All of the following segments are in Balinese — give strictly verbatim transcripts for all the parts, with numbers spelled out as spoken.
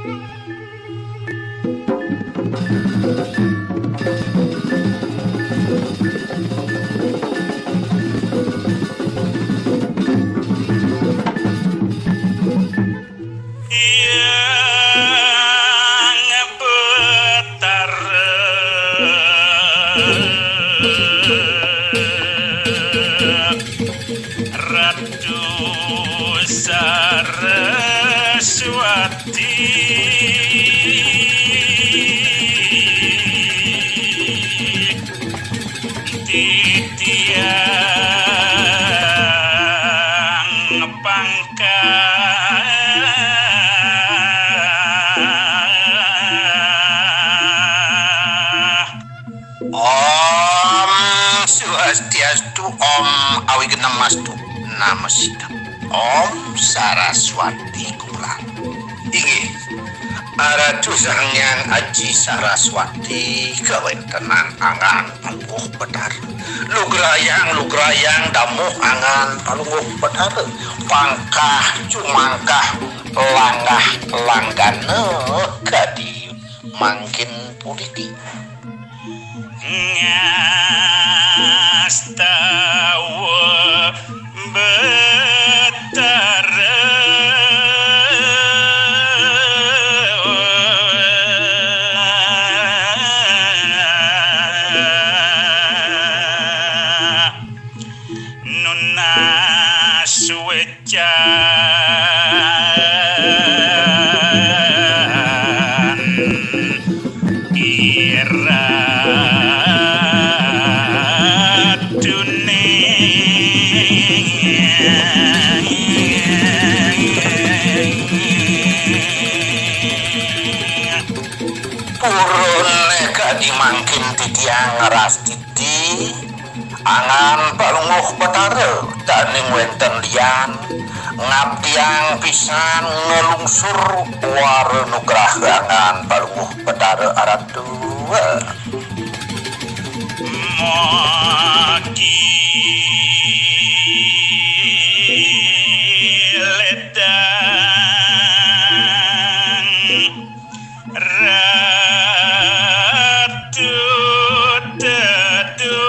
Hyang Betara Ratu Saraswati titiang pangkah. Om Swastiastu, Om Awignamastu, Namo Siddham, Om Saraswati Kulang. Inggih, Ratu Sang Hyang Aji Saraswati kawéntenan angan Palungguh Betara. Lugrayang, lugrayang damuh angan Palungguh Betara. Pangkah cumangkah langgah langgana kadi mangkin puniki. Ngastawa Betara nunas wécan iratune. Purun kadi mangkin titiang ngrastiti angan Palungguh Betara, daning wénten lian, ngabdiang pisan nglungsur wara nugraha angan Palungguh Betara Ratu. Mogi ledang Ratu Tedun.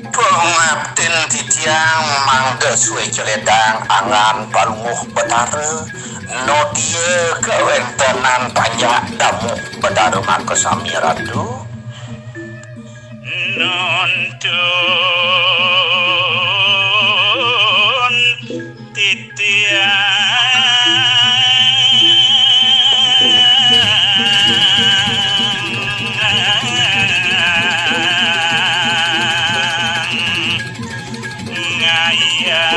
Pangaptin titiang mangda suéca ledang angan Palungguh Betara, nodia kawéntenan panjak damuh Betara makasami Ratu. Nuntun titiang ngayah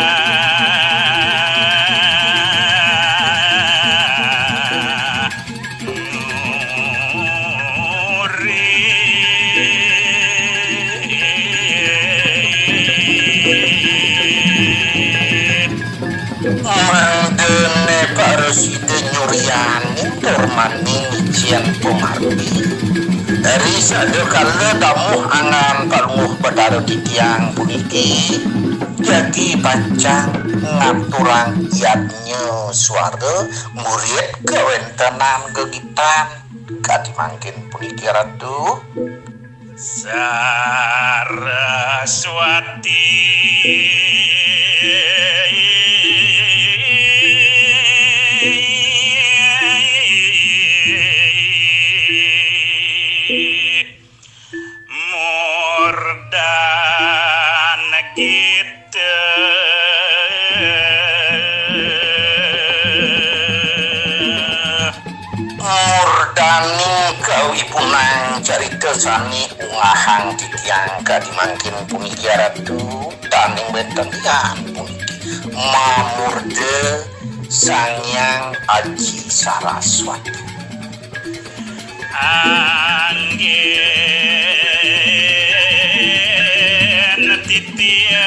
nuri. Mangdane para sida nyuryaning tur maning icén pamargi. Ri sada kala damuh angan Palungguh Betara titiang puniki, jagi pacang ngaturang yadnya suara murid kawéntenan gegitan kadi mangkin puniki, Ratu. Saraswati. Murdan gita. Murdaning kawipunang carita sané ungahang titiang kadi mangkin puniki, Ratu, daning wénten lian puniki. Mamurda Sang Hyang Aji Saraswati. Anggén titiang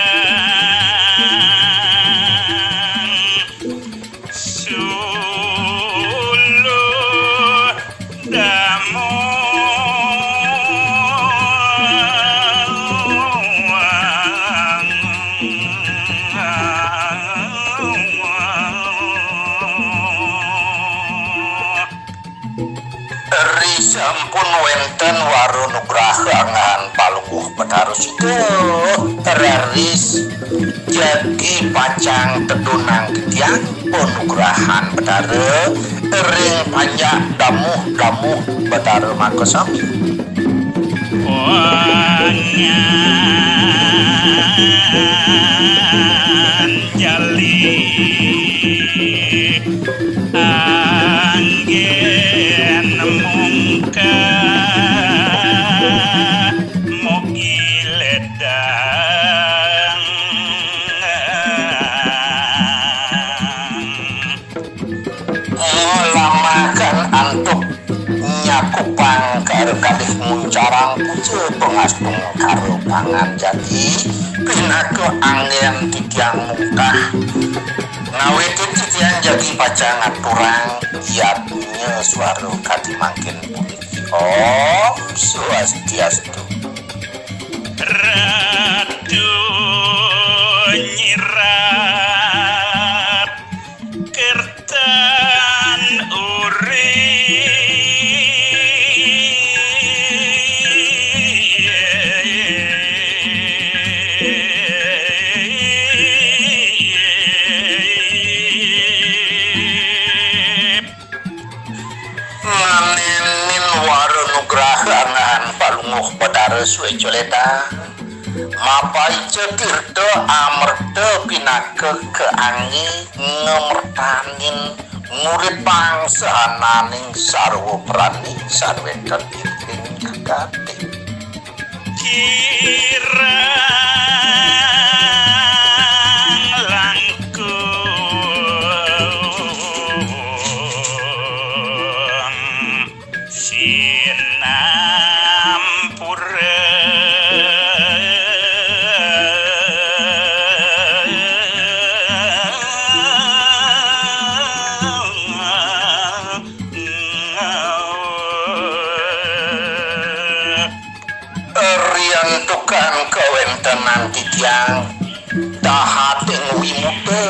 suluh damuh Ri sampun wénten wara nugraha anggahan Palungguh Betara Sida, raris jagi pacang tedunang titiang panugrahan Betara ring panjak damuh-damuh Betara makasami. Wangan jali anggén mungkah mugi ledang. Nglamahaken antuk nyakupang karo kalih nguncarang puja pangastungkara panganjali pinaka anggén titiang mungkah. Ngawitin titiang jagi pacang ngaturang yadnya swara kadi mangkin puniki. Om Swastiastu. Ratu nyirap kertan urip. Nganénin wara nugraha anggahan Palungguh Betara Swecoleta. Mapaica tirta amerta pinaka kaanggé ngamertanin nguripang sahananing sarwa prani sané wénten ing jagaté. Kirang langkung sinampura. Riantukan kawéntenan titiang dahating wimuta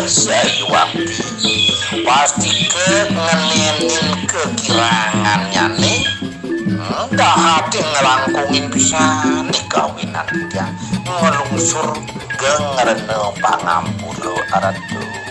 sayuwakti, pastika ngenénin kakirangannyané, dahating nglangkungin pisan ikawinan titiang nglungsur geng rena pangampura Ratu.